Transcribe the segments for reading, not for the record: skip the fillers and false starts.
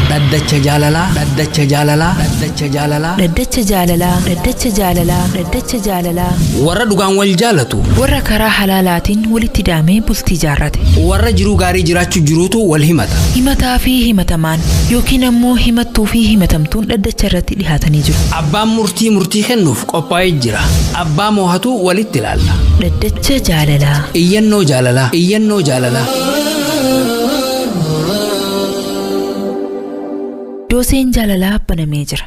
Dhaddacha jaalalaa. Dhaddacha jaalalaa. Dhaddacha jaalalaa. Dhaddacha jaalalaa. Dhaddacha jaalalaa. Dhaddacha jaalalaa. Warra dhugaan wal jaalatu. Warra karaa halaalaatiin walitti hidhamee bultii jaarrate. Warra jiruu gaarii jiraachuu jiruutu wal himata. Himataa fi himatamaan yookiin ammoo himattuu fi himatamtuun dhaddacha irratti dhihaatanii jiru. Abbaan murtii murtii kennuuf qophaa'ee jira. Abbaa moohatu walitti ilaalla. Dhaddacha jaalalaa. Iyyannoo jaalalaa. Iyyannoo jaalalaa. Dooseen jaalalaa banamee jira.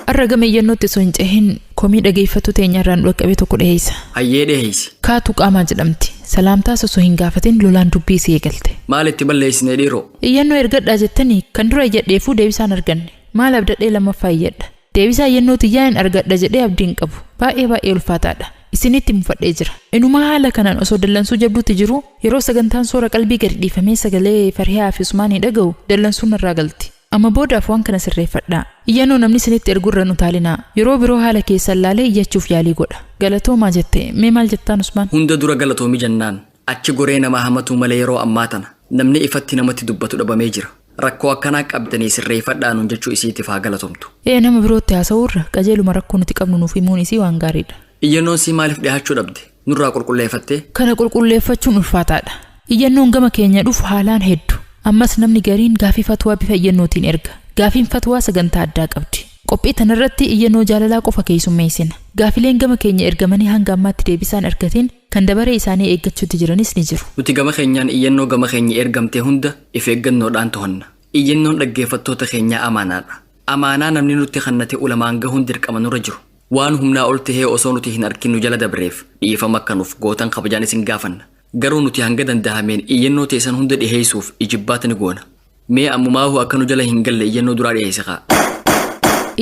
Har'a gama iyyannootti osoo hin cehin komii dhageeffattu teenya irraan dhaqqabe tokko dhiheessa. Hayyee dhiheessi. Kaatu qaamaa jedhamti. Salaamtaas osoo hin gaafatin lolaan dubbii isii eegalte. Maal itti balleessine dhiiroo? Iyyannoo ergadhaa jettanii kan dura iyyadheefuu deebisaan arganne. Maal abdadhee lammaffaa iyyadha. Deebisaa iyyannoo tiyyaa hin argadha jedhee abdiin qabu. Baay'ee baay'ee ulfaataadha. Isinitti mufadhee jira. Inumaa haala kanaan osoo dallansuu jabduutti jiru yeroo sagantaan soora qalbii gadi dhiifamee sagalee Farihaa fi Usmaanii dhaga'u dallansuun narraa galti. Amma boodaaf waan kana sirreeffadhaa. Iyyannoo namni isinitti ergu irra nu taalinaa. Yeroo biroo haala keessan laalee iyyachuuf yaalii godha. Galatoomaa jette. Mee maal jettaan Usmaan? Hunda dura galatoomii jennaan. Achi goree nama hamatu malee yeroo ammaa tana namni ifatti namatti dubbatu dhabamee jira. Rakkoo akkanaa qabdanii sirreeffadhaa nuun jechuu isiitiif haa galatomtu. Ee nama birootti haasa'uurra qajeeluma rakkoo nuti qabnu nuuf himuun isii waan gaariidha. Iyyannoon sii maaliif dhiyaachuu dhabde? Nurraa qulqulleeffattee? Kana qulqulleeffachuun ulfaataadha. Iyyannoon gama keenya dhufu haalaan hedduu. Ammas namni gariin gaafii fatwaa bifa iyyannootiin erga. Gaafiin fatwaa sagantaa addaa qabdi. Qophii tanarratti iyyannoo jaalalaa qofa keessummeessina. Gaafileen gama keenya ergamanii hanga ammaatti deebisaan argatiin kan dabaree isaanii eeggachuutti jiranis ni jiru. Nuti gama keenyaan iyyannoo gama keenya ergamte hunda if eeggannoodhaan to'anna. Iyyannoon dhaggeeffattoota keenyaa amaanaadha. Amaanaa namni nutti kennate ulamaan gahuun dirqama nurra jiru. Waan humnaa ol tahee osoo nuti hin arkin nu jala dabreef dhiifama akka nuuf gootan kabajaan isin gaafanna. Garuu nuti hanga danda'ameen iyyannoo teessan hunda dhiheessuuf ijibbaata ni goona. Mee ammumaahu akka nu jala hin galle iyyannoo duraa dhiheesse kaa.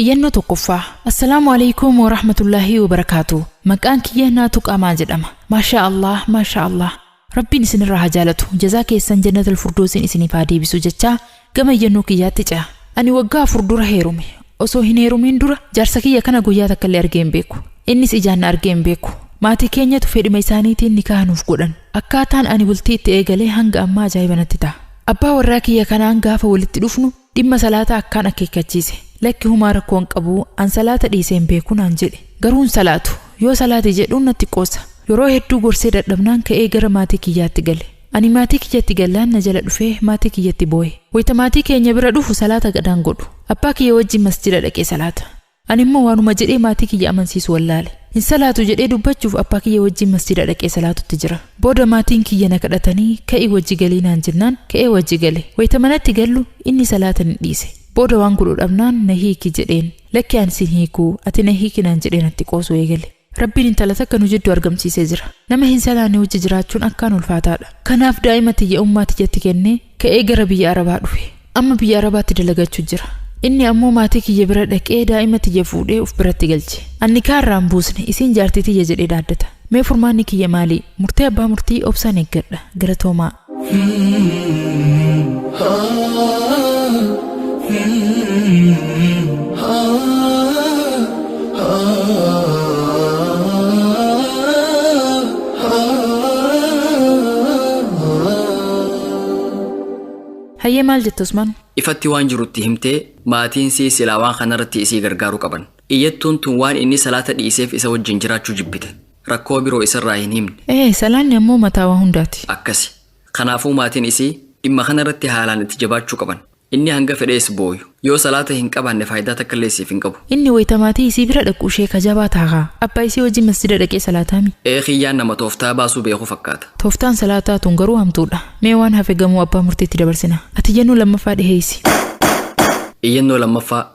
Iyyannoo tokkoffaa. Assalaamu alaikum wa rahmatullaahi wa barakaatu. Maqaan kiyya naatu qaamaa jedhama. Maashaa Allah, maashaa Allah. Rabbiin isinirraa haa jaalatu. Jazaa keessan jannatal furdoosiin isiniif haa deebisu jechaa gama iyyannoo kiyyaatti ce'a. Ani waggaa 4 dura heerume. Osoo hin heerumin dura jaarsa kiyya kana guyyaa takka illee argee hin beeku. Innis ijaan na argee hin beeku. Maatii keenyatu fedhima isaaniitiin nikaa nuuf godhan. Akkaataan ani bultii itti eegalee hanga ammaa ajaa'iba natti ta'a. Abbaa warraa kiyya kanaan gaafa walitti dhufnu dhimma salaataa akkaan akeekkachiise. Lakki humaa rakkoo hin qabu, an salaata dhiisee hin beeku naan jedhe. Garuu hin salaatu. Yoo salaate jedhuun natti qoosa. Yeroo hedduu gorsee dadhabnaan ka'ee gara maatii kiyyaatti gale. Ani maatii kiyyatti gallaan na jala dhufee maatii kiyyatti boo'e. Wayita maatii keenya bira dhufu salaata gadaan godhu. Abbaa kiyya wajjin masjida dhaqee salaata. Ani immoo waanuma jedhee maatii kiyya amansiisu wallaale. Hin salaatu jedhee dubbachuuf abbaa kiyya wajjin masjida dhaqee salaatutti jira. Booda maatiin kiyya na kadhatanii ka'ii wajji galii naan jennaan ka'ee wajji gale. Wayita manatti gallu inni salaata ni dhiise. Booda waan godhu dhabnaan na hiiki jedheen. Lakki ani sin hiikuu ati na hiiki naan jedhee natti qoosuu eegale. Rabbiin intala takka nu jidduu argamsiisee jira. Nama hin salaanne wajji jiraachuun akkaan ulfaataadha. Kanaaf daa'ima tiyya ummaa tiyyatti kennee ka'ee gara biyya Arabaa dhufe. Amma biyya Arabaatti dalagachuu jira. Inni ammoo maatii kiyya bira dhaqee daa'ima tiyya fuudhee of biratti galche. Ani kaarraa hin buusne isiin jaartii tiyya jedhee dhaaddata. Mee furmaanni kiyya maali? Murtee abbaa murtii obsaan eeggadha. Galatoomaa. Hayyee maal jette Usmaan? Ifatti waan jirutti himtee maatiin sii silaa waan kanarratti isii gargaaruu qaban. Iyyattuun tun waan inni salaata dhiiseef isa wajjin jiraachuu jibbite. Rakkoo biroo isarraa hin himne. Ee salaanni ammoo mataa waa hundaati. Akkasi. Kanaafuu maatiin isii dhimma kanarratti haalaan itti jabaachuu qaban. Inni hanga fedhees booyu. Yoo salaata hin qabaanne faayidaa takka illee siif hin qabu. Inni wayita maatii isii bira dhaqu ishee kajabaa taakaa. Abbaa isii wajjin masjida dhaqee salaataami. Ee kiyyaan nama tooftaa baasuu beeku fakkaata. Tooftaan salaataa tun garuu hamtuudha. Mee waan hafe gamoo abbaa murtiitti dabarsina. Ati iyyannoo lammaffaa dhiheessi. Iyyannoo lammaffaa.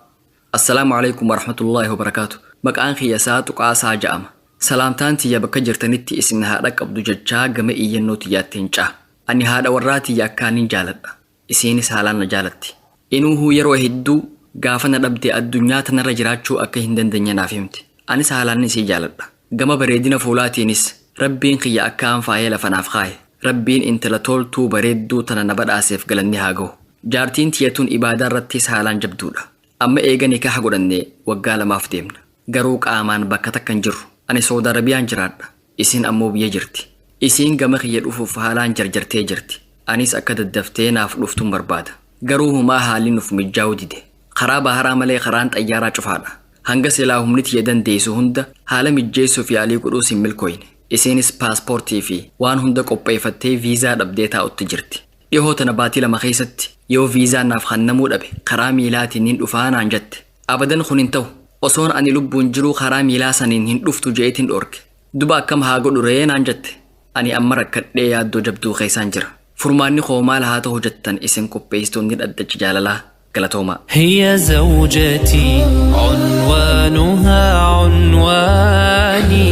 Assalaamu alaikum warahmatullaahi wabarakaatu. Maqaan kiyya Saatu Qaasaa ja'ama. Salaamtaan tiyya bakka jirtanitti isin haadha qabdu jechaa gama iyyannoo tiyyaatti hin ca'a. Ani haadha warraa tiyya akkaanin jaaladha. Isiinis haalaan na jaalatti. Inuuhuu yeroo hedduu gaafa na dhabde addunyaa tanarra jiraachuu akka hin dandeenye naaf himti. Anis haalaan isii jaaladha. Gama bareedina fuulaatiinis Rabbiin kiyya akkaan faayee lafa naaf kaaye. Rabbiin intala toltuu bareedduu tana na badhaaseef galanni haa gahu. Jaartiin tiyya tun ibaadaa irrattis haalaan jabduudha. Amma eega nikaaha godhannee waggaa 2f deemna. Garuu qaamaan bakka takka hin jirru. Ani Saudi Arabiyaan jiraadha. Isiin ammoo biyya jirti. Isiin gama kiyya dhufuuf haalaan jarjartee jirti. Anis akka daddaftee naaf dhuftuun barbaada. Garuu humaa haalli nuuf mijaa'uu dide. Karaa baharaa malee karaan xayyaaraa cufaadha. Hanga silaa humni tiyya dandeessu hunda haala mijjeessuuf yaalii godhuus hin milkooyne. Isiinis paaspoortii fi waan hunda qopheeffattee viizaa dhabdee taa'utti jirti. Dhihoo tana baatii 2 keessatti yoo viizaa naaf kennamuu dhabe karaa miilaatiin nin dhufaa naan jette. Abadan kun hin ta'u. Osoon ani lubbuun jiruu karaa miilaa saniin hin dhuftu je'eetiin dhoorke. Duba akkam haa godhu ree naan jette. Ani amma rakkadhee yaaddoo jabduu keessaan jira. Furmaanni koo maal haa ta'u jettan isin qopheessitoonni dhaddacha jaalalaa galatoomaa. هي زوجتي عنوانها عنواني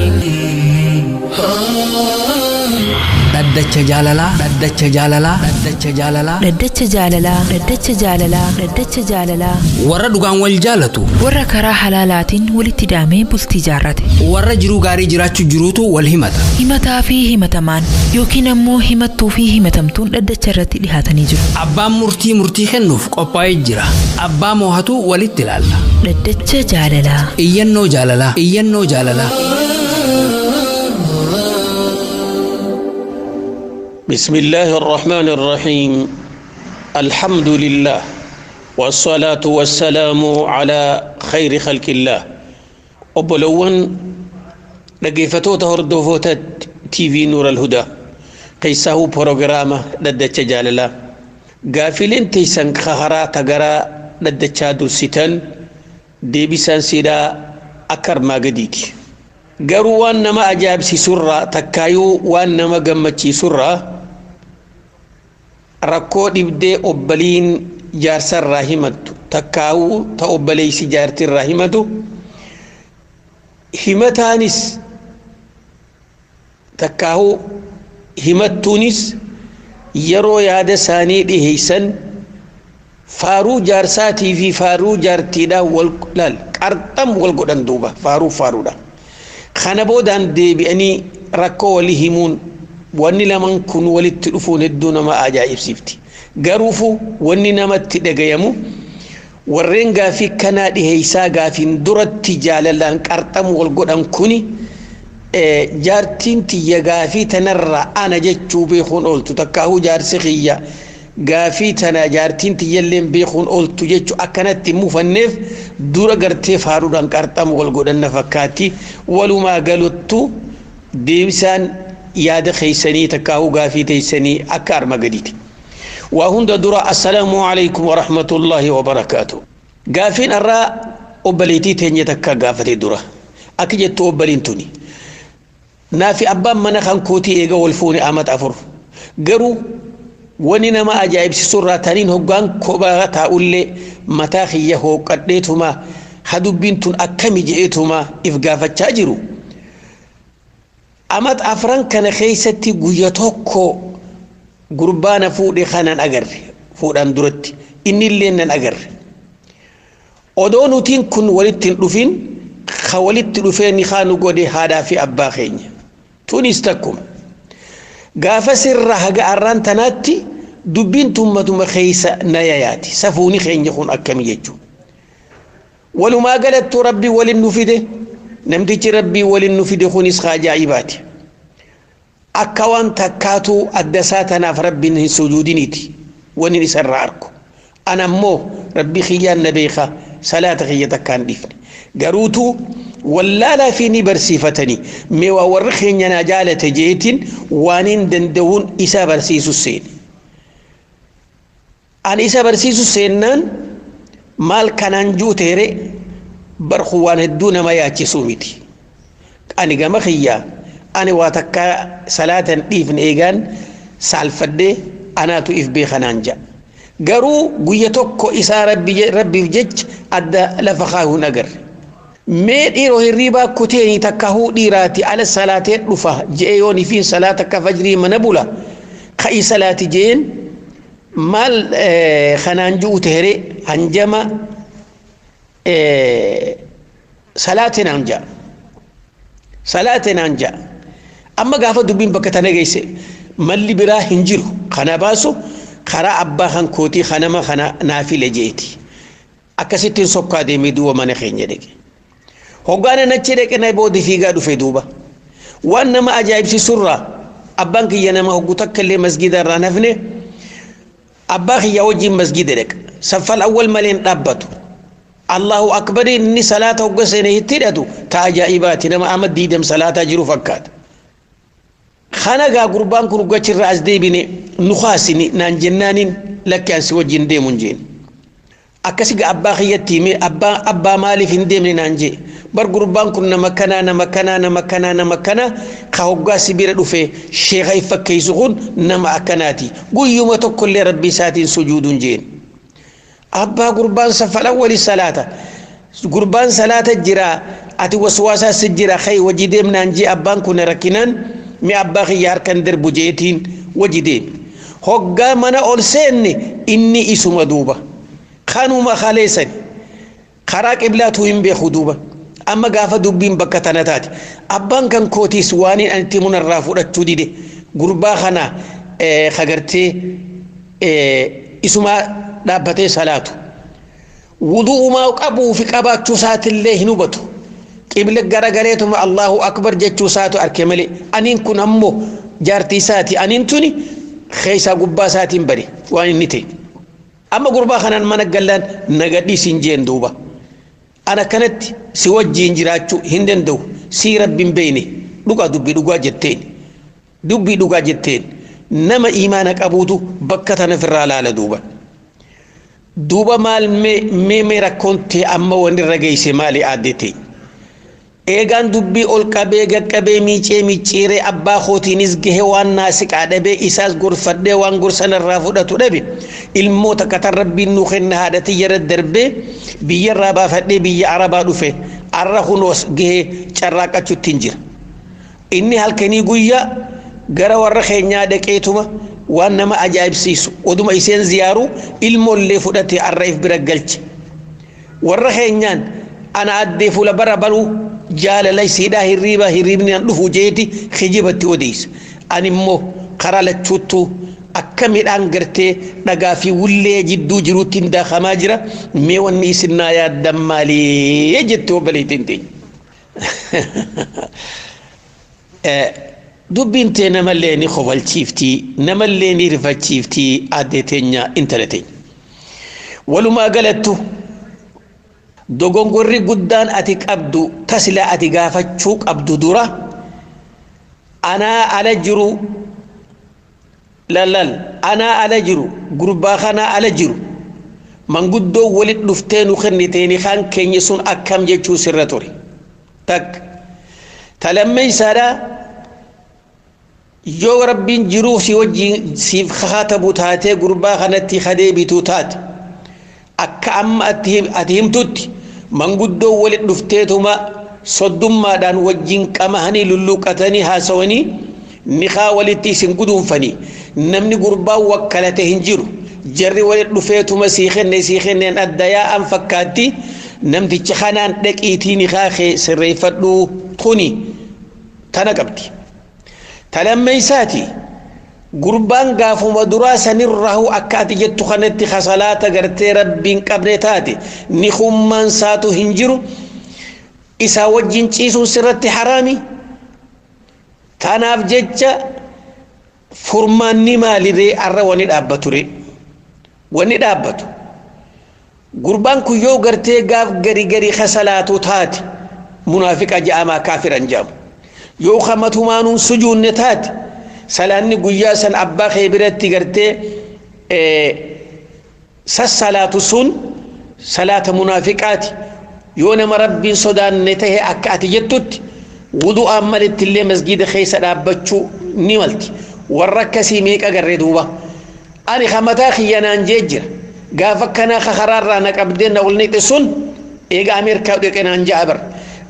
Dhaddacha jaalalaa. Dhaddacha jaalalaa. Dhaddacha jaalalaa. Dhaddacha jaalalaa. Dhaddacha jaalalaa. Dhaddacha jaalalaa. Warra dhugaan wal jaalatu. Warra karaa halaalaatiin walitti daamee bultii jaarrate. Warra jiruu gaarii jiraachuu jiruutu wal himata. Himataa fi himatamaan yookiin ammoo himattuu fi himatamtuun dhaddacha irratti dhihaatanii jiru. Abbaan murtii murtii kennuuf qophaa'ee jira. Abbaa moohatu walitti ilaalla. Dhaddacha jaalalaa. Iyyannoo jaalalaa. Iyyannoo jaalalaa. بسم الله الرحمن الرحيم الحمد لله والصلاة والسلام على خير خلق الله أبلون لقيفتوتا هردوفوتا تي في نور الهدى قيسه بروغراما لدى جاللا قافلين تيسن خهرا تقرا لدى درستان ديبسان سيدا أكر ما قديتي garuu waan nama ajaa'ibsiisurraa takkaayuu waan nama gammachiisurraa rakkoo dhibdee obbaliin jaarsarraa himattu takkaayuu ta obboleessi jaartirraa himatu himataanis takkaayuu himattuunis yeroo yaada isaanii dhiheeysan faaruu jaarsaatii fi faaruu jaartiidhaan wal laal qarxam wal godhan duuba faaruu faaruudha. Kana boodaan deebi'anii rakkoo walii himuun wanni lamaan kun walitti dhufuun hedduu nama ajaa'ibsiifti. Garuufu wanni namatti dhagayamu warreen gaafii kanaa dhiheeysaa gaafiin duratti jaalalaan qarxamu wal godhan kuni jaartiin tiyya gaafii tanarraa ana jechuu beekuun ooltu takkaahuu jaarsi kiyya gaafii tana jaartiin tiyyalleen beekuun ooltu jechuu akkanatti mufanneef dura gartee faaruudhaan qarxamu wal godhanna fakkaatti walumaa galuttu deebisaan yaada keeysanii takkaahuu gaafii teeysanii akka arma gadiiti. Waa hunda dura assalaamu alaykum wa rahmatullaahi wa barakaatu. Gaafiin irraa obboleettii teenya takka gaafate dura akka jettu obboliin tuni. Naafi abbaan mana kan kootii eega wal fuune amat 4 garuu wani nama ajaa'ibsiisu irraa taniin hoggaan kophaa taa'ullee mataa kiyya hooqadheetuma hadubbiin tun akkami je'eetuma if gaafachaa jiru. Amat 4 kana keessatti guyya tokko gurbaana fuudhe kanan agarre fuudhaan duratti inni illee nan agarre. Odoo nutiin kun walitti hin dhufin ka walitti dhufee ni kaanu godhe haadhaa fi abbaa keenya. Tunis takkuma. Gaafa sirra haga arraan tanaatti dubbiin tummatuma keessa na yayaati. Safuuni keenya kun akkami jechuudha. Walumaa galattuu rabbii waliin nu fide namtichi rabbii waliin nu fide kunis ajaa'ibaati. Akka waan takkaatuu adda isaa tanaaf rabbiin hin sujuudiniiti waniin isarraa argu. Ana ammoo rabbii kiyyaan na beeka salaata kiyya takkaan dhiifne. Garuutuu wallaalaa fi ni barsiifatanii mee waa warri keenya naa jaalate jeetiin waan hin danda'uun isa barsiisu seene. Ani isa barsiisu seennaan maal kanaan juuteere barku waan hedduu nama yaachisuu miti. Ani gama kiyyaa ani waa takka salaatan dhiifne eegaan saalfadhee anaatu if beekanaan ja'a. Garuu guyya tokko isaa rabbiif jecha adda lafa kaahuu hin agarre. Mee dhiiroo hirriibaa kuteeni takka huu dhiiraati ala salaatee dhufa je'ee yoon ifiin salaata akka fajrii mana bula ka'ii salaati je'een maal kanaan ju'u teere hanjama salaate naan ja'a. Salaate naan ja'a. Amma gaafa dubbiin bakka tana geesse malli biraa hin jiru kana baasu karaa abbaa kan kootii kanama kana naafile jeeti. Akkasittiin sokkaa deemee duuba mana keenya dhaqe. Hoggaana nachi dhaqe na booda fiigaa dhufe duuba. Waan nama ajaa'ibsiisurraa abbaan kiyya nama hoggu takka illee masgiida irraa nafne Abbaa kiyya wajjin masgida dhaqa. Saffal awwal malee hin dhaabbatu. Allahu akbar, inni salaata hogga seenee itti hidhatu ta ajaa'ibaati, nama amma 20 salaataa jiru fakkaata. Kana gaa gurbaan kun gachirra as deebine nu kaasini naan jennaaniin, lakki, ansi wajjin deemu hin jeen. Akkasi gaa abbaa kiyyatti himee, abbaa maaliif hin deemne naan jee, bar gurbaan kun nama kanaa, nama kanaa, nama kanaa, nama kanaa ka hoggaa si bira dhufe sheeka if fakkeessu kun nama akkanaati, guyyuma tokkollee rabbii isaatiin sujuuduun jeen. Abbaa, gurbaan safala wali salaata, gurbaan salaata jira, ati waswaasaa si jira, kay wajji deemnaan jee. Abbaan kun rakkinaan mi abbaa kiyya harkan darbu jeetiin wajji deemi. Hoggaa mana ol seenne inni isuma duuba kanuma kaleessan karaa qiblaatu hin beeku. Duuba amma gaafa dubbiin bakka tana taate, abbaan kan kootiis waan hin itti munarraa fudhachuu dide, gurbaa kana kagartee isuma dhaabbatee salaatu wudu'umaa qabuu fi qabaachuu isaatillee hin hubatu, qibla garagaleetuma Allahu akbar jechuu isaatu arke malee. Aniin kun ammoo jaartii isaati, aniin tuni keessaa gubbaa isaatiin bade waan inni ta'e. Amma gurbaa kanaan mana gallaan nagadhiisin jeen. Duuba ana kanatti si wajjiin jiraachuu hin danda'u, sii rabbiin beeyne dhugaa dubbii dhugaa jetteen, dubbii dhugaa jetteen. Nama imaana qabuutu bakka tana ofirraa laala. Duuba maal mee mee rakkoon ta'e amma wanni irra geesse maali aadde ta'e? Eegaan dubbii ol qabee gaqqabee miicee micciiree abbaa kootiinis gahe, waan naasiqaa dhabee isaas gorfadhee waan gorsanarraa fudhatu dhabe, ilmoo takka tan rabbiin nuu kenna haadha jara darbee biyyarraa baafadhee biyya arabaa dhufe, arra kunoos gahee carraaqachuutti hin jira. Inni halkanii guyyaa gara warra keenyaa dhaqeetuma waan nama ajaa'ibsiisu oduma iseen ziyaaru ilmoollee fudhatee arra if bira galche. Warra keenyaan ana addee fuula bara baluu jaalala isiidhaa hirriiba hirriibni an dhufu jeeti kijibatti odeessa. Ani immoo karaa lachuuttuu akka midhaan gartee dhagaa fi wullee jidduu jiruutti hin daakamaa jira. Mee wanni isin naa yaaddan maalii jette obboleettiin teenya. Dubbiin tee namallee ni kofalchiiftii, namallee ni rifachiiftii, addee teenya, intala teenya. Walumaa galattu dogongorri guddaan ati qabdu tasila ati gaafachuu qabdu dura anaa ala jiru lallal, anaa ala jiru, gurbaa kanaa ala jiru, manguddoo walit dhuftee nu kenniteeni kan keenya sun akkam jechuu sirra ture. Takka talammeeysaadha, yoo rabbiin jiruu si wajjiin siif katabu taatee gurbaa kanatti kadeebituu taate, akka amma ati himtutti manguddoo walit dhufteetuma soddummaadhaan wajjin qamahanii lulluuqatanii haasawanii niqaa walitti isin guduunfanii, namni gurbaa wakkalate hin jiru, jarri walit dhufeetuma sii kenne sii kenneen adda yaa'an fakkaatti, namticha kanaan dhaqiitii niqaa kee sirreeffadhuu kuni tana qabdi. Talammeeysaati, gurbaan gaafuma duraa sanirrahu akka ati jettu kanatti kasalaata gartee rabbiin qabne taate, ni hummaan saatu hin jiru, isaa wajjin ciisuun sirratti haraami. Tanaaf jecha furmaanni maaliree arra wani dhaabbatu ree? Wani dhaabbatu, gurbaan kun yoo gartee gaaf gari gari kasalaatu taate munaafiqa je'amaa, kaafiran je'amu. Yoo kamatumaanuu sujuunne taate, salaanni guyyaa san abbaa kee biratti gartee sassalaatu sun salaata munaafiqaati. Yoo nama rabbiin sodaanne tahe akka ati jettutti wudu'aan malitti illee masgiida keessa dhaabbachuu ni malti. Warra akkasii meeqa garree? Duuba ani kamataa kiyyanaan jee jira, gaafa kanaa karaarraa na qabdee na ol nixe sun eega Ameerikaa dhaqe naan ja'a bar,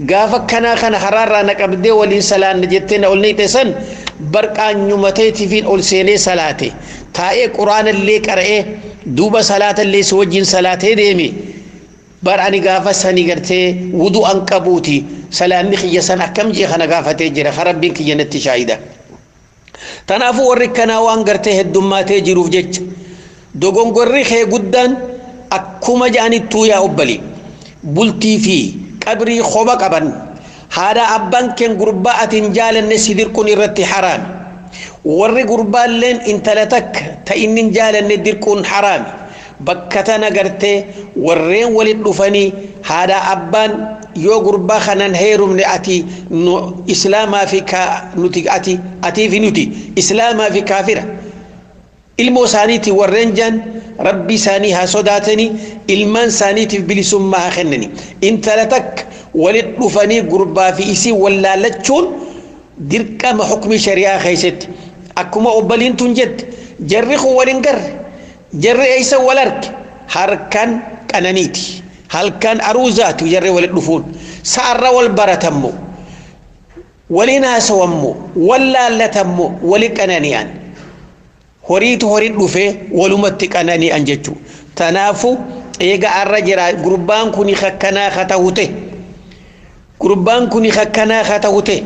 gaafa kanaa kana karaarraa na qabdee waliin salaanna jettee na ol nixe san barqaanyumateetifiin ol seenee salaate, taa'ee quraanallee qara'ee, duuba salaatallee si wajjin salaatee deeme bar. Ani gaafa sani gartee wudu'an qabuuti, salaanni kiyya san akkam jee kana gaafatee jira, ka rabbiin kiyya natti shaahida. Tanaafuu warri kanaa waan gartee heddummaatee jiruuf jecha dogongorri kee guddaan akkuma ja'anittuu yaa obbali, bultii fi qabrii khoba qaban, haadha abbaan keen gurbaa ati hin jaalanne si dirquun irratti haraami. Warri gurbaalleen intala takka ta inni hin jaalanne dirquun haraami. Bakka tana gartee warreen walitti dhufanii haadha abbaan yoo gurbaa kanan heerumne ati islaamaa fi nuti ati atii fi nuti islaamaa fi kaafira. Ilmoo isaaniiti warreen jaan rabbi isaanii haa sodaatanii ilmaan isaaniitiif bilisummaa haa kennani. Intala takka walitti dhufanii gurbaa fi isii wallaallachuun dirqama hukmi shari'aa keessatti. Akkuma obboliin tun jette jarri kun waliin garre jarri eessa wal arge harkaan qananiiti halkan aruuzaati jarri walitti dhufuun sa'arra wal baratammoo waliin haasawammoo wal laallatammoo wali qanani'an horiitu horii dhufee walumatti qanani'an jechuudha. Tanaafu eega arra jira gurbaan kun hakkanaa haa ta'u ta'e gurbaan kun hakkanaa haa ta'u ta'e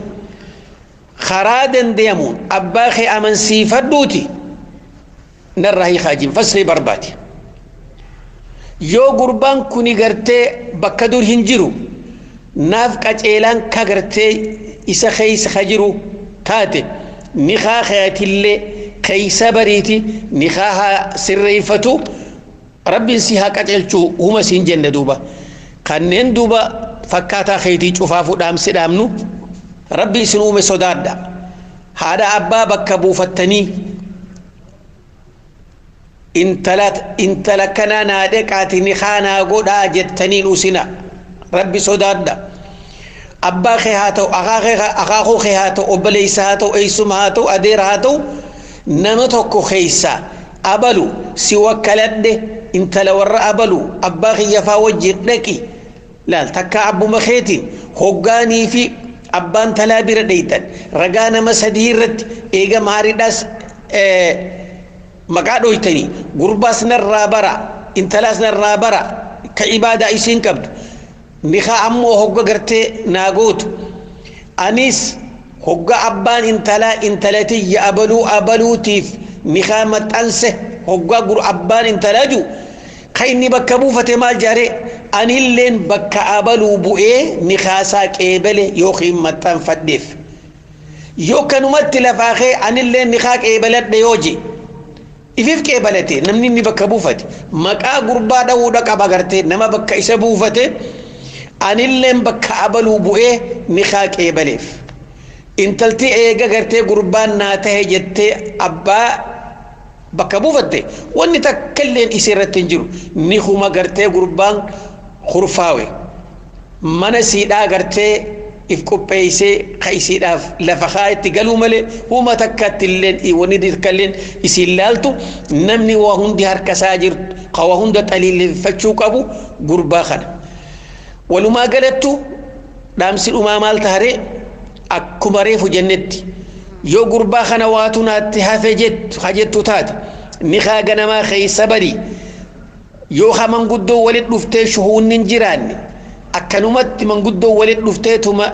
karaa dandeemuun abbaa kee amansiifadhuuti narraa hiikaajiin faslee barbaade. Yoo gurbaan kun gartee bakka dur hin jiru naaf qaceelaan ka gartee isa keessa ka jiru taate ni haa keetillee keessa bariiti ni haa sirreeffatu rabbiin si haa qaceelchuu huma siin jenne duuba. Kanneen duuba fakkaataa keetii cufaafuu dhaamsi dhaamnu rabbi isin uume sodaadha. Haadha abbaa bakka buufattanii intala kana naa dheqaati ni kaanaa godhaa jettaniin usina rabbi sodaadha. Abbaa kee haa ta'u, akaakuu kee haa ta'u, obboleessa haa ta'u, eessuma haa ta'u, adeera haa ta'u, nama tokko keessa abalu si wakkaladhe intala warra abalu abbaa kiyya faa wajjin dhaqi laal takka abbuma keetiin hoggaanii fi abbaan talaa bira dheeytan ragaa nama sadii irratti eega maariidhaas maqaa dhoytanii gurbaas narraa bara intalaas narraa bara ka ibaadaa isiin qabdu nikaa ammoo hogga gartee naa gootu anis hogga abbaan intalaa intalatiyya abaluu abaluutiif nikaa maxxanse hogga gur abbaan intalaa jiru ka inni bakka buufate maal jaaree anilleen bakka abaluu bu'ee nikaasaa qeebale yookiin maxxanfadheef yoo kanumatti lafaa kee anilleen nikaa qeebaladhe yoo je ifiif qeebalate namni inni bakka buufate maqaa gurbaa dha'uudha qaba gartee nama bakka isa buufate anilleen bakka abaluu bu'ee nikaa qeebaleef intalti eega gartee gurbaan naa tahe jettee abbaa bakka buufatte wanni takka illeen isii irratti hin jiru ni huma gartee gurbaan kurfaawe mana siidhaa gartee if qopheessee ka isiidhaaf lafa kaa itti galuu malee huma takkatti illeen wanni takka illeen isiin laaltu namni waa hundi harka isaa jirtu ka waa hunda xaliileffachuu qabu gurbaa kana. Walumaa galattu dhaamsi dhumaa maal taharee akkuma reefu jennetti yoo gurbaa kana waatu naatti hafe jettu hajettu taate nikaa ganamaa keessa bari yoo ha manguddoo walit dhuftee shuhuunni hin jiraanne akkanumatti manguddoo walit dhufteetuma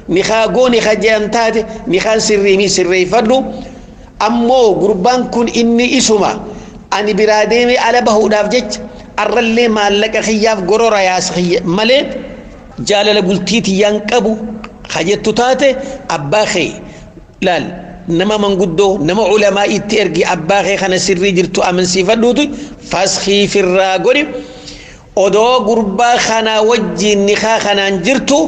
nikaa gooni haje'an taate nikaan sirriimii sirreeffadhu ammoo gurbaan kun inni isuma ani biraa deemee ala bahuudhaaf jecha arrallee maallaqa kiyyaaf gorora yaas malee jaalala bultii tiyyaan qabu hajettu taate abbaa kee laal nama manguddoo nama culamaa itti ergi abbaa kee kana sirrii jirtu amansiifadhuutu faskii firraa godhi odoo gurbaa kanaa wajjiin nikaa kanaan jirtu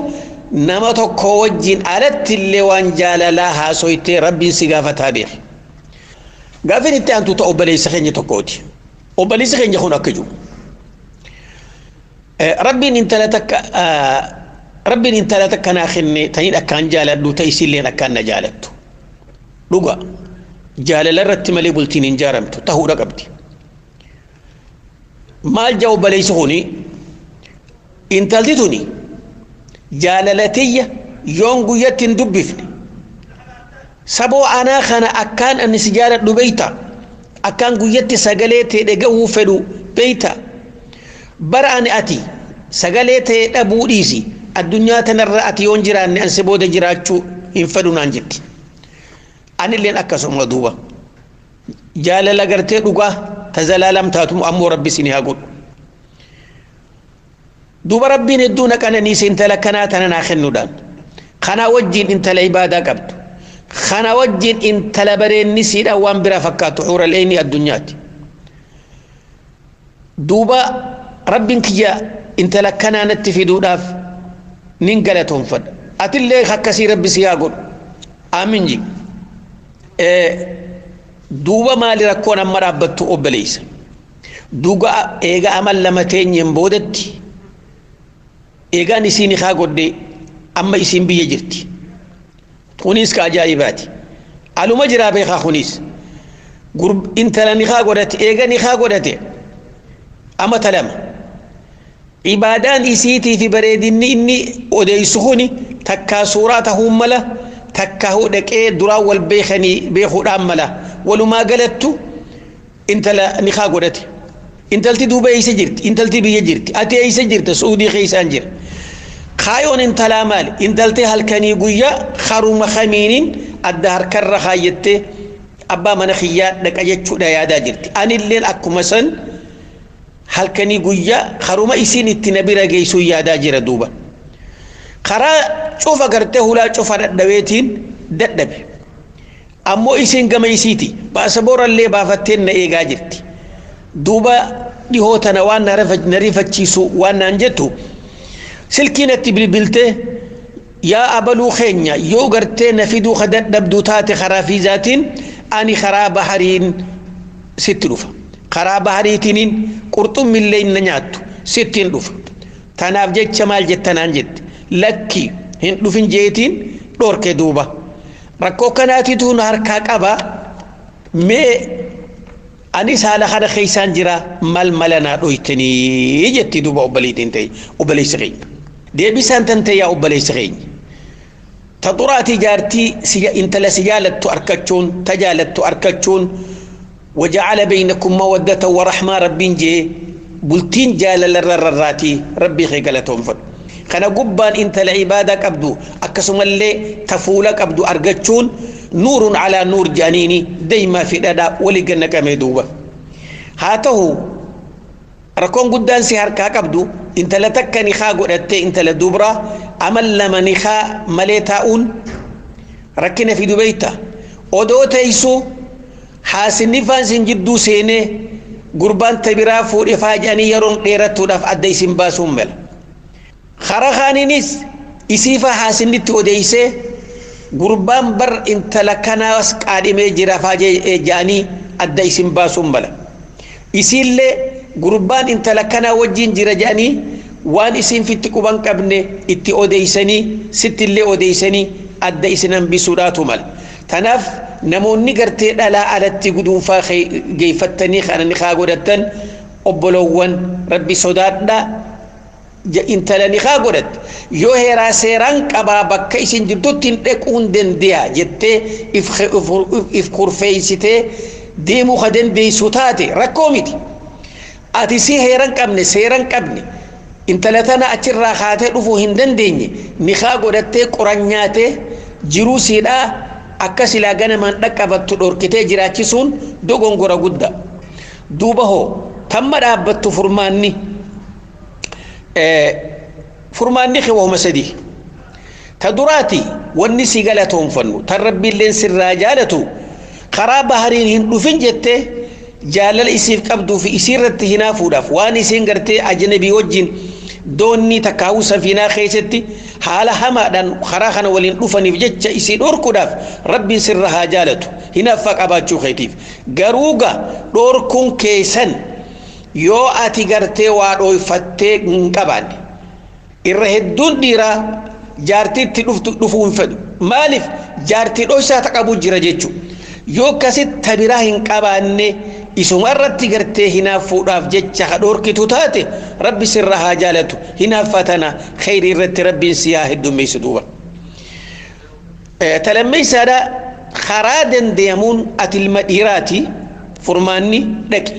nama tokko wajjiin alatti illee waan jaalalaa haasoytee rabbiin si gaafataa beeki. Gaafin itti aantu ta'a obboleessa keenya tokkooti. Obboleessi keenya kun akka jiru. Rabbiin intala takka rabbiin intala takka naa kenne taniin akkaan jaaladhu ta isiilleen akkaan na jaalattu. Dhuga jaalala irratti malee bultiin hin jaaramtu tahuudha qabdi. Maal jaa obboleessi kuni intalti tuni jaalalatiyya yoon guyyatti hin dubbifne saboo anaa kana akkaan ani si jaaladhu beeyta akkaan guyyatti sagalee ta'e dhagahuu fedhu beeyta bara ani ati sagalee ta'e dhabuu dhiisi addunyaa tanarra ati yoon jiraanne ansi booda jiraachuu hin fedhu naan jetti. Anilleen akkasuma duuba jaalala gartee dhugaa tazalaalam taatu ammoo rabbi isin haa godhu. Duuba rabbiin hedduu na qananiise intala kanaa tana naa kennuudhaan kanaa wajjiin intala ibaadaa qabdu Kana wajjin intala bareenni siidha waan biraa fakkaatu xuura leeni addunyaati. Duuba rabbiin kiyya intala kanaa natti fiduudhaaf nin galatoonfadha. Atillee akkasii rabbi si haa godhu. Aamin ji. Duuba maali rakkoon amma dhaabbattu obboleessa. Duuba eega amal lama teenyeen boodatti eegaan isiin haa godhe amma isiin biyya jirti. Kunis ka ajaa'ibaati. Aluma jiraa beekaa kunis. Intala ni haa godhate eega ni haa godhate amata lama. Ibaadaan isiitii fi bareedinni inni odeessu kuni takkaa suuraa ta'uu mala takkaa dhaqee duraan wal beekanii beekuudhaan mala walumaa galattu intala ni haa godhate. Intalti duuba eessa jirti? Intalti biyya jirti. Ati eessa jirta? Suudii keessaan jira. Kaayoon intalaa maali? Intalti halkanii guyyaa haruma kamiiniin adda harkarra kaayyattee abbaa mana kiyyaa dhaqa jechuudha yaadaa jirti. Anilleen akkuma san halkanii guyyaa haruma isiin itti na bira geessuu yaadaa jira duuba. Karaa cufa gartee hulaa cufa dadhabeetiin dadhabe. Ammoo isiin gama isiiti. Baasaboorallee baafatteen na eegaa jirti. Duuba dhihoo tana waan na rifachiisu waan naan jettu silkiin itti bilbiltee yaa abaluu keenya yoo gartee na fiduu ka dadhabduu taate karaa fiizaatiin ani karaa bahariin sitti dhufa. Karaa bahariitiniin qurxummillee na nyaattu sittiin dhufa. Tanaaf jecha maal jettanaan jette lakki hin dhufin jeetiin dhorke duuba. Rakkoo kanaatiitu na harkaa qaba mee anis haala kana keessaan jira mal mala naa dhoytanii jetti duuba obboleettiin ta'e obboleessi keenya. Deebisaan tan ta'e yaa obboleessi keenya. Ta xuraatii jaartii intala si jaalattu argachuun ta jaalattu argachuun waja'ala baynakum mawaddatan wa rahmaa rabbiin jee bultiin jaalala rarraatii rabbii kee galatoonfadhu. Kana gubbaan intala ibaadaa qabdu akkasumallee tafuula qabdu argachuun nuurun alaa nuur jedhaniini deemaa fi dhadhaa walii gannaqamee duuba. Haa ta'u rakkoon guddaan si harkaa qabdu intala takka nikaa godhattee intala dubraa amal lama nikaa malee taa'uun rakkina fidu beeyta. Odoo teessu haasinni faan jidduu seenee gurbaan tabiraa fuudhe faa jedhanii yeroon dheerattuudhaaf adda isin baasuun mala. Karaa kaaniinis isiifa haasinnitti odeessee gurbaan bar intala kanaas qaadhimee jira faa jedhanii adda isin baasuun mala. Isiillee gurbaan intala kanaa wajjin jira jedhanii waan isin fitti quban qabne itti odeessanii sittillee odeessanii adda isin hambisuudhaatu mala. Tanaaf namoonni gartee dhalaa alatti guduunfaa geeffattanii kana ni haa godhattan obboloowwan rabbi sodaadhaa intala ni haa godhatte yoo heeraa seeraan qabaa bakka isin jirtutti hin dhaquun dandeeya jettee if kurfeessitee deemuu ka dandeessu taate rakkoo miti. Ati si heeran qabne seeran qabne intala tana achirraa kaatee dhufuu hin dandeenye ni haa godhattee qoran nyaatee jiruu siidhaa akka silaa ganamaan dhaqqabattu dhorkitee jiraachisuun dogongora guddaa. Duuba hoo tamma dhaabbattu furmaanni. Furmaanni wahuma sadii. Ta duraati wanni si galatoonfannu tan rabbiilleen sirraa jaalatu karaa bahariin hin dhufin jettee jaalala isiif qabduu fi isiirratti hinaafuudhaaf waan isiin gartee ajnabii wajjin doonni takkaawuu safiinaa keessatti haala hamaadhaan karaa kana waliin dhufaniif jecha isii dhorkuudhaaf rabbiin sirra haa jaalatu hinaaffaa qabaachuu keetiif garuuga dhorkuun keessan yoo ati gartee waa dhooyfattee hin qabaanne irra hedduun dhiiraa jaartiitti dhufuu hin fedhu maaliif jaartii dhoysaa qabu jira jechuudha yoo akkasitti tabiraa hin qabaanne isuma irratti gartee hinaaffuudhaaf jecha ha dhorkitu taate rabbi sirra haa jaalatu hinaaffaa tana kheyrii irratti rabbiin si haa heddummeessu duuba. Talammeessaadha karaa dandeemuun ati ilma dhiiraati furmaanni dhaqi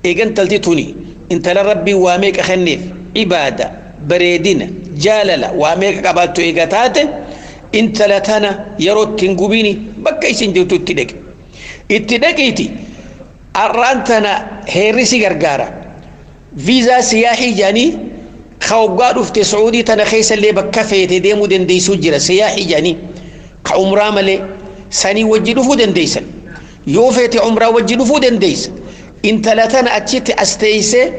eegan talti tuni intala rabbiin waa meeqa kenneef ibaada bareedina jaalala waa meeqa qabaattu eega taate intala tana yeroo ittiin gubiini bakka isin jirtu itti dhaqi. Itti dhaqiiti har'aan tana heerri si gargaara. Viizaa siyaahii jedhanii ka waggaa dhufte Sacuudii tana keessa illee bakka feete deemuu dandeessuu jira siyaahii jedhanii ka umraa malee. Sanii wajji dhufuu dandeessan. Yoo feete umraa wajji dhufuu dandeessa. Intala tana achitti as teessee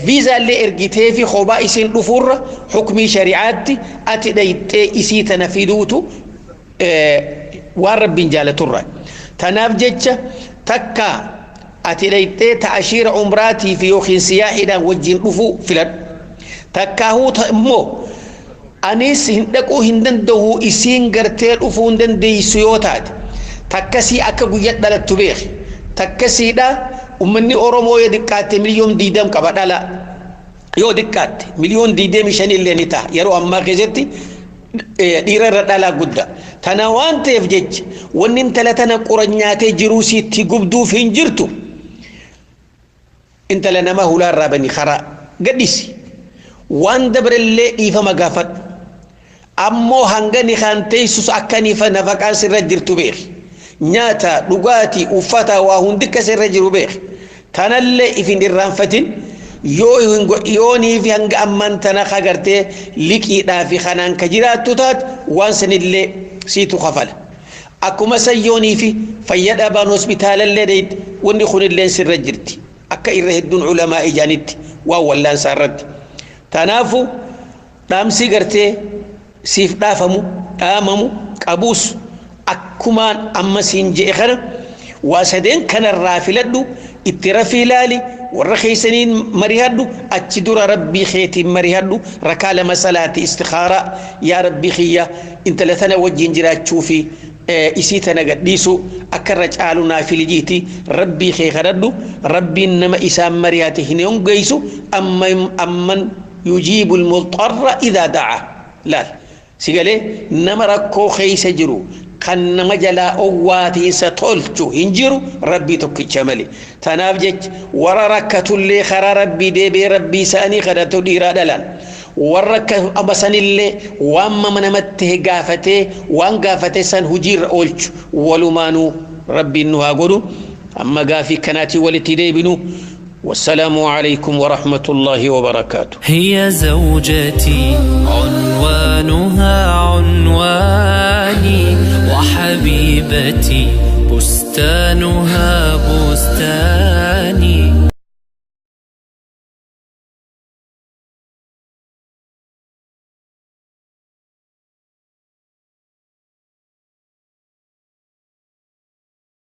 viizaallee ergitee fi kophaa isiin dhufuurra hukmii shari'aatti ati dhayxee isii tana fiduutu waan rabbiin jaalaturra. Tanaaf jecha takka ati dhayxee ta'ashiira umraatii fi yookiin siyaahiidhaan wajjin dhufuu filadhu. Takkaahuu immoo anis hin dhaquu hin danda'u isiin gartee dhufuu hin dandeessu yoo taate takkasii akka guyyaa dhalattu beeki. Takkasiidha ummanni Oromoo yoo xiqqaatte 20 miliyoon qaba dhala. Yoo xiqqaatte 25 miliyoon illee ni ta'a yeroo ammaa keessatti dhiira irra dhalaa guddaa. Tana waan ta'eef jecha wanni intala tana qoran nyaatee jiruu siitti gubduuf hin jirtu. Intala nama hulaarraa bani karaa gadhiisi. Waan dabarellee dhiifama gaafadhu. Ammoo hanga ni kan teessus akka nifa nafaqaan sirra jirtu beeki. Nyaata, dhugaatii, uffata waa hundi akka sirra jiru beeki. Tanallee ifin irraanfatin yoo niifi hanga ammaan tana kagartee liqiidhaa fi kanaan ka jiraattu taate waan sanillee siitu kafala. Akkuma san yoonii fi fayya dhabaan hospitaalallee dheeyte wanni kunillee sirra jirti. Akka irra hedduun culamaa ijaanitti waan wallaansaa irratti. Tanaafu dhaamsi gartee siif dhaafamu dhaamamu qabuus akkumaan amma siin je'e kana waa sadeen kanarraa filadhu itti rafii ilaali warra keeysaniin marihadhu achi dura rabbii keetiin marihadhu rakaa lama salaati istikhaaraa yaa rabbii kiyya intala tana wajjin jiraachuu fi isii tana gadhiisu akka irra caalu naa filijiiti rabbii kee kadhadhu rabbiin nama isaan marihate hin hongeessu amman yujiibu almulxarra idaa da'a laal sigalee nama rakkoo keeysa jiru kan nama jalaa owwaatiinsa tolchu hin jiru rabbii tokkicha malee. Tanaaf jecha warra rakkatullee karaa rabbii deebi'ee rabbii isaanii kadhatu dhiiraa dhalaan. Warra akka sanillee waan mama namatti gaafatee waan gaafate san hojiirra oolchu walumaanuu rabbiin nu haa godhu. Amma gaafii kanaatiin walitti deebinu. والسلام عليكم ورحمة الله وبركاته. هي زوجتي عنوانها عنواني وحبيبتي بستانها بستاني.